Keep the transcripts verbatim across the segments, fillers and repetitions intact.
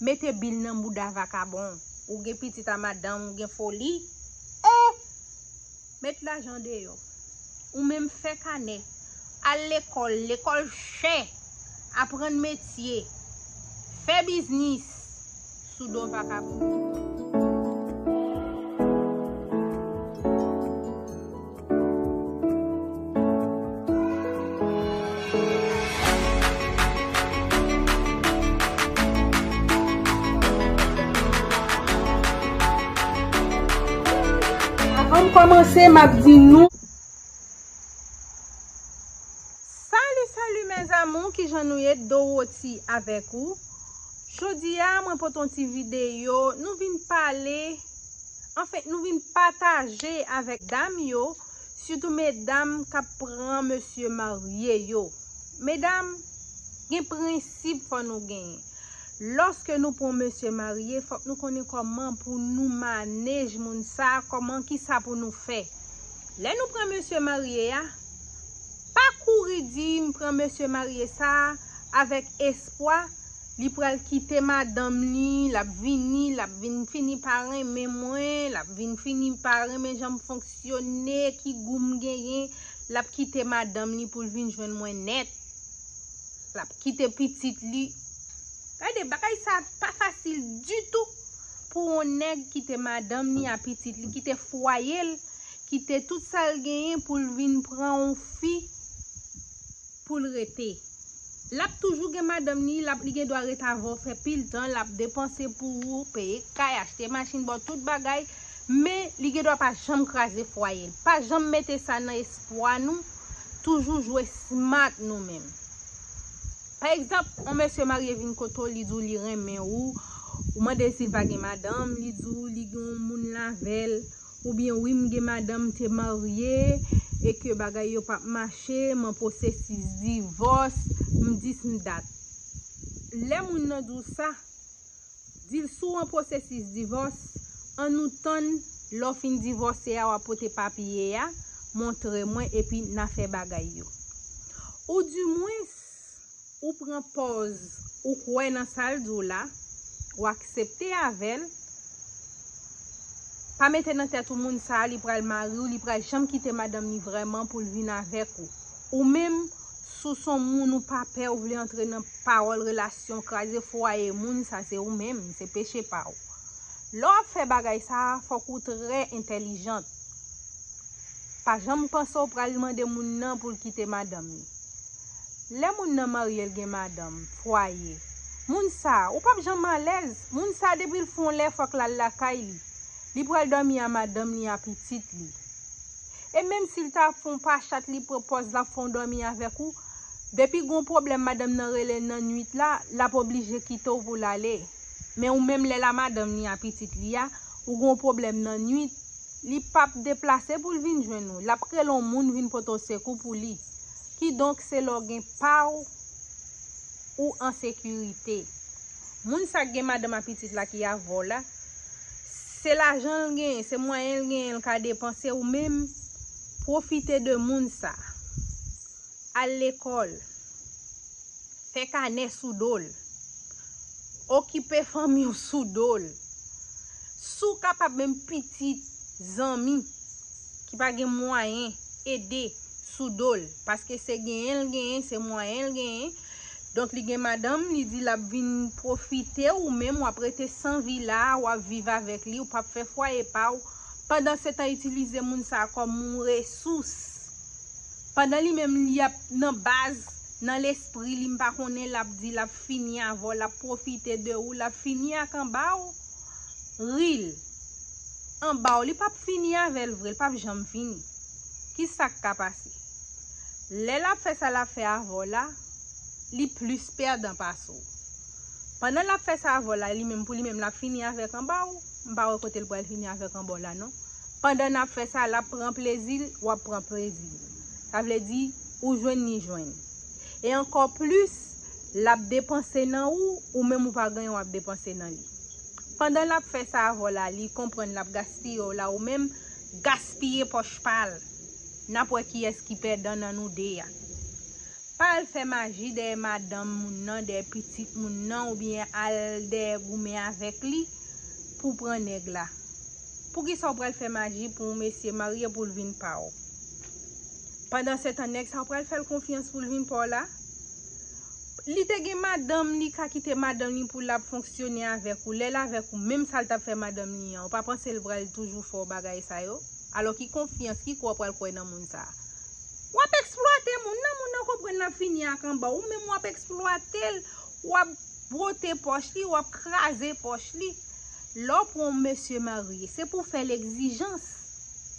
Mete bil nan bouda vakabon. Ou gen pitit a madanm, ou gen foli. Eh! Met lajan deyò. Ou menm fè kanè. Al lekòl, lekòl chè. Aprann metye. Fè biznis. Sou do vakabon. Avan m kòmanse, m ap di nou. Salut, salut mes amours, kijan nou ye? Dorothy avèk ou. Jodi a, mwen pote yon ti videyo, nou vin pale, anfen, nou vin pataje avèk dam yo, sitou medam k ap pran mesye marye yo. Medam, gen prensip fò nou genyen. Lòske nou pran mesye marye, fòk nou konnen kòman pou nou manej moun sa, kòman, kisa pou nou fè. Lè nou pran mesye marye a, pa kouri di m pran mesye marye sa avèk espwa li pral kite madanm li, l ap vini, l ap vin fini pa renmen mwen, l ap vin fini pa renmen jan m fonksyone, ki gou m genyen, l ap kite madanm li pou l vin jwenn mwen nèt. L ap kite pitit li. Gade, bagay sa pa fasil ditou pou yon nèg kite madanm li a pitit li, kite fwaye l, kite tout sa l genyen pou l vin pran yon fi pou l rete. L ap toujou gen madanm li, l ap, li gen dwa ret avè w fè pil tan, l ap depanse pou ou, peye kay, achte machin, ba w tout bagay, men li gen dwa pa janm kraze fwaye l. Pa janm mete sa nan espwa nou, toujou jwe smart nou menm. Pa egzanp, yon mesye marye vin kote w, li di w li renmen ou, ou mande l si l pa gen madanm, li di w li gen yon moun l avè l, oubyen wi, m gen madanm, m te marye, e ke bagay yo p ap mache, m an pwosesis divòs, m dis m dat. Lè moun nan di w sa, di l si w an pwosesis divòs, ann nou tann lè w fin divòse a, w a pote papye a, montre mwen, epi n a fè bagay yo. Ou dimwens, ou pran pòz, ou kwè nan sa l di w la, ou aksepte avè l, pa mete nan tèt ou moun sa a, li pral mari w, li pral janm kite madanm li vrèman pou l vin avèk ou. Ou menm, si w s on moun ou pa pè, ou vle antre nan pawòl relasyon, kraze fwaye moun, sa se ou menm, se peche pa w. Lè w ap fè bagay sa a, fòk ou trè entèlijant. Pa janm panse w pral mande moun nan pou l kite madanm li. Lè moun nan marye, l gen madanm, fwaye. Moun sa a, ou p ap janm alèz. Moun sa a, depi l fè yon lè, fòk l al lakay li. Li pral dòmi a madanm li, a pitit li. E menm si l ta fè yon pa chat, li pran pòz l ap fè yon dòmi avèk ou, depi gen yon pwoblèm, madanm nan rele l nan nuit la, l ap oblije kite w pou l ale. Men ou menm, lè l a madanm li a pitit li a, ou gen yon pwoblèm nan nuit, li p ap deplase pou l vin jwenn ou. L ap rele yon moun vin pote w sekou pou li. Kidonk, se lè w gen pa w, ou an sekirite. Moun sa k gen madanm a pitit la ki avè w la, se lajan l genyen, se mwayen l genyen, l ka depanse, ou menm, pwofite de moun sa. Al lekòl, fè kanè sou do l, okipe fanmi w sou do l. Si w kapab menm pitit, zanmi, ki pa gen mwayen, ede sou do l. Paske se genyen l genyen, se mwayen l genyen. Donk, li gen madanm, li di l ap vin pwofite ou menm, w ap rete san vi la, w ap viv avèk li, ou p ap fè fwaye pa w. Pandansetan, itilize moun sa a kòm yon resous. Pandan li menm, li ap nan baz, nan lespri li, m pa konnen, l ap di, l ap fini avè w, l ap pwofite de ou, l ap fini ak anba w. Ri l. Anba w, li p ap fini avè l vre, l p ap janm fini. Kisa k ka pase? Lè l ap fè sa l ap fè avè w la, li plis pèdan pase w. Pandan l ap fè sa avè w la, li menm pou li menm, l ap fini avèk anba w. M pa wè kote l pral fini avèk anba w la, non. Pandan n ap fè sa, l ap pran plezi l, w ap pran plezi l. Sa vle di, ou jwenn, li jwenn. E ankò plis, l ap depanse nan ou, ou menm ou pa genyen w ap depanse nan li. Pandan l ap fè sa avè w la, li konprann l ap gaspiye w la, ou menm, gaspiye pòch pa l. N ap wè kiyès ki pèdan nan nou de a. Pa al fè maji dèyè madanm moun nan, dèyè pitit moun nan, oubyen al dèyè goumen avèk li pou pran nèg la. Poukisa w pral fè maji pou yon mesye marye pou l vin pa w? Pandan se tan, nèg sa w pral fè l konfyans pou l vin pa w la? Li te gen madanm, li ka kite madanm li pou l ap fonksyone avèk ou. Lè l avèk ou, menm sa l t ap fè madanm li an, ou pa panse l pral toujou fè w bagay sa yo? Alò ki konfyans, ki kwè w pral kwè nan moun sa a? W ap eksplwate moun nan, moun nan konprann l ap fini ak anba w. Ou menm w ap eksplwate l, w ap bwote pòch li, w ap kraze pòch li. Lè w pran yon mesye marye, se pou w fè l egzijans.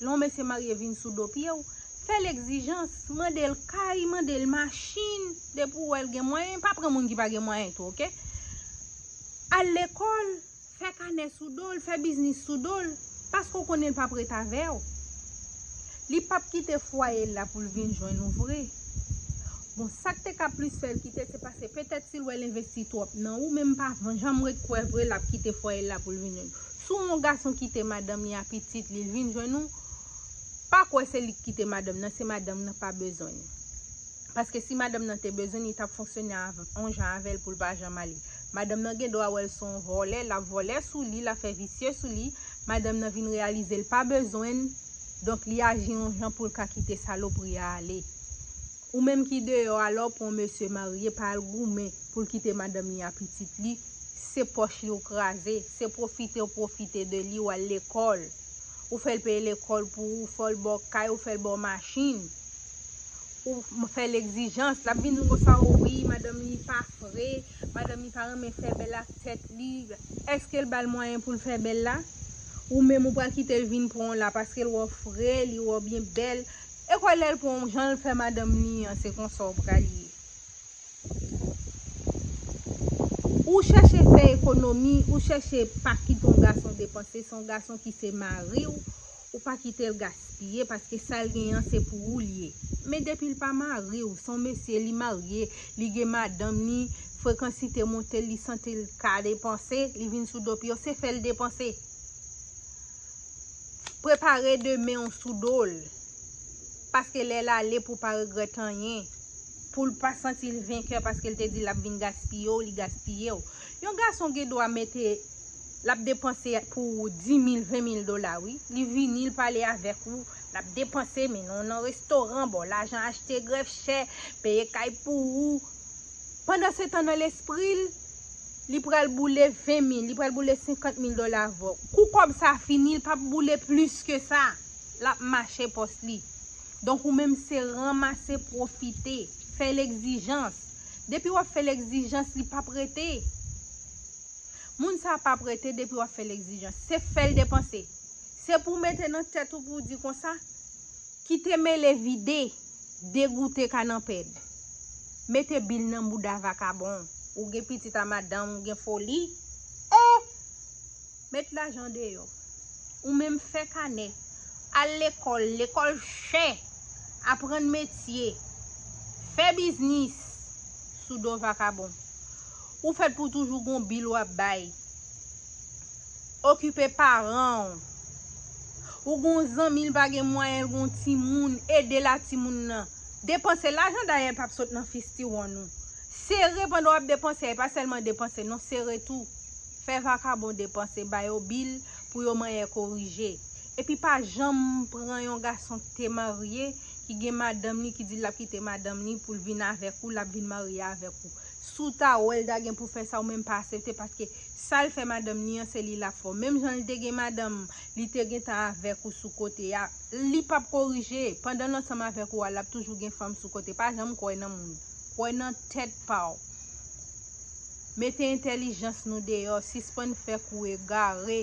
Lè yon mesye marye vin sou do pye w, fè l egzijans, mande l kay, mande l machin, depi w wè l gen mwayen, pa pran moun ki pa gen mwayen tou, oke? Al lekòl, fè kanè sou do l, fè biznis sou do l, paske w konnen l p ap ret avè w. Li p ap kite fwaye l la pou l vin jwenn ou vre. Bon, sa k te ka plis fè l kite, se paske petèt si l wè l envesti twòp nan ou, men m pa janm ret kwè vre l ap kite fwaye l la pou l vin jwenn ou. Si w yon gason kite madanm li a pitit li, l vin jwenn ou, pa kwè se li k kite madanm nan, se madanm nan pa bezwen l. Paske si madanm nan te bezwen l, li t ap fonksyone av- yon jan avè l pou l pa janm ale. Madanm nan gen dwa wè l se yon vòlè, l ap vòlè sou li, l ap fè visye sou li. Madanm nan vin reyalize l pa bezwen l, donk li aji yon jan pou l ka kite salopri a ale. Ou menm ki deyò a, lè w pran yon mesye marye, pa al goumen pou l kite madanm li a pitit li, se pòch li w kraze, se pwofite w pwofite de li, w al lekòl. Ou fè l peye lekòl pou ou, fè l ba w kay, ou fè l ba w machin. Ou m- fè l egzijans, l ap vin di w konsa, o wi, madanm li pa fre, madanm li pa renmen fè bèl ak tèt li. Èske l ba l mwayen pou l fè bèl la? Ou menm ou pral kite l vin pran w la paske l wè w fre, li wè w byen bèl. E kwè lè l pran w, jan l fè madanm li an, se konsa w pral ye. Ou chèche fè ekonomi, ou chèche pa kite yon gason depanse, se yon gason ki se mari w, ou pa kite l gaspiye, paske sa l gen an se pou ou l ye. Men depi l pa mari w, se yon mesye li marye, li gen madanm li, frekansite monte, li santi l ka depanse, li vin sou do pye w, se fè l depanse. Prepare demen w sou do l. Paske lè l ale pou pa regrèt anyen. Pou l pa santi l venkè paske l te di l ap vin gaspiye w, li gaspiye w. Yon gason gen dwa mete l ap depanse pou ou dis mil, ven mil dola, wi. Li vini, l pale avèk ou, l ap depanse, mennen w nan restoran, ba w lajan achte grèf chè, peye kay pou ou. Pandan se tan nan lespri l, li pral boule ven mil, li pral boule senkant mil dola avè w. Kou kòb sa fini, li p ap boule plis ke sa. L ap mache pòs li. Donk ou menm se ranmase, pwofite, fè l egzijans. Depi w ap fè l egzijans, li p ap rete. Moun sa p ap rete depi w ap fè l egzijans. Se fè l depanse. Se pou w mete nan tèt ou pou w di konsa, kite mele vide, degoute ka nan pèd. Mete bil nan bouda vakabon. Ou gen pitit a madanm, ou gen foli. E! Met lajan deyò. Ou menm fè kanè. Al lekòl, lekòl chè. Aprann metye. Fè biznis sou do vakabon. Ou fèt pou toujou gon bil w ap bay. Okipe paran w. Ou gon zanmi, l pa gen mwayen, l gon timoun, ede l a timoun nan. Depanse lajan dayè p ap sot nan fistiwonn ou. Sere pandan w ap depanse, e pa sèlman depanse, non, sere tou. Fè vakabon depanse, ba yo bil pou yo manyen korije. Epi pa janm pran yon gason ki te marye, ki gen madanm li, ki di l ap kite madanm li pou l vin avèk ou, l ap vin marye avèk ou. Si w ta wè l ta gen pou fè sa, ou menm pa aksepte, paske sa l fè madanm li an, se li l ap fè w. Menm jan l te gen madanm, li te gentan avèk ou sou kote a, li p ap korije. Pandan l ansanm avèk ou a, l ap toujou gen fanm sou kote. Pa janm kwè nan moun. Kwè nan tèt pa w. Mete entèlijans nou deyò, sispann fè kou egare,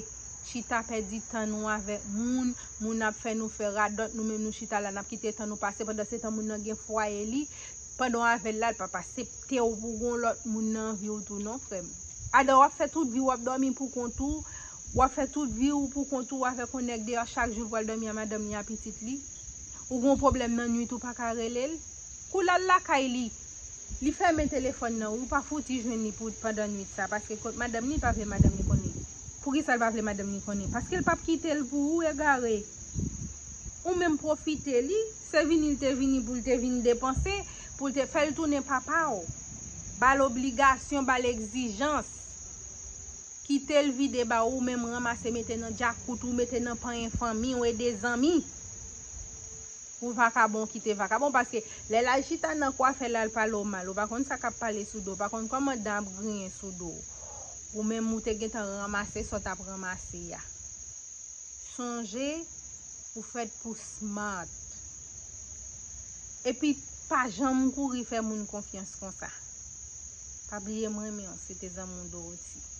chita pèdi tan nou avèk moun, moun ap fè nou fè radòt, nou menm nou chita la, n ap kite tan nou pase, pandan se tan moun nan gen fwaye li, pandan w avè l la, l p ap aksepte w pou gon lòt moun nan vi w tou non, frè m. Adan w ap fè tout vi w ap dòmi pou kont ou, w ap fè tout vi w pou kont ou avèk yon nèg deyò, chak jou l pral dòmi a madanm li a pitit li. Ou gon pwoblèm nan nwit ou pa ka rele l. Kou l al lakay li, li fèmen telefòn nan, ou pa fouti jwenn li pou pandan nwit sa, paske kot madanm li, li pa vle madanm li konnen. Poukisa l pa vle madanm li konnen? Paske l p ap kite l pou ou, egare. Ou menm pwofite li, se vini l te vini pou l te vin depanse, pou l te fè l tounen papa w, ba l obligasyon, ba l egzijans, kite l vide ba ou, ou menm ranmase mete nan djakout ou, mete nan panyen fanmi w, ede zanmi. Pou vakabon kite vakabon, paske lè l al chita nan kwafè la, l pale w mal, ou pa konn sa k ap pale sou do, ou pa konn kòman dan ap griyen sou do. Ou menm ou te gentan ranmase sa w t ap ranmase a. Sonje, ou fèt pou smart. Epi, pa janm kouri fè moun konfyans konsa. Pa bliye m renmen w, se te zanmi w Dorothy.